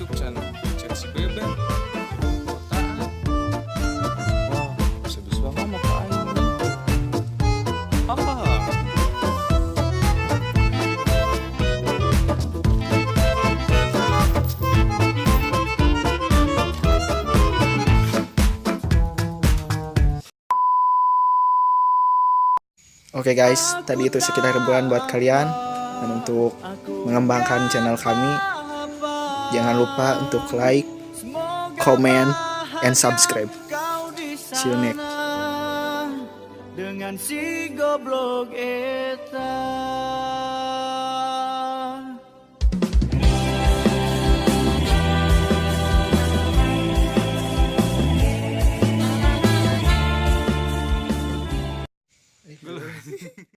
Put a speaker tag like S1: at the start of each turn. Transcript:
S1: Asup can chat si Beben. Kotaan. Wah, bisa-bisa ngomong ke aing nih. Haha.
S2: Oke guys, tadi itu sekitar hiburan buat kalian dan untuk mengembangkan channel kami, jangan lupa untuk like, comment, and subscribe. See you next.
S3: Dengan si goblok eta.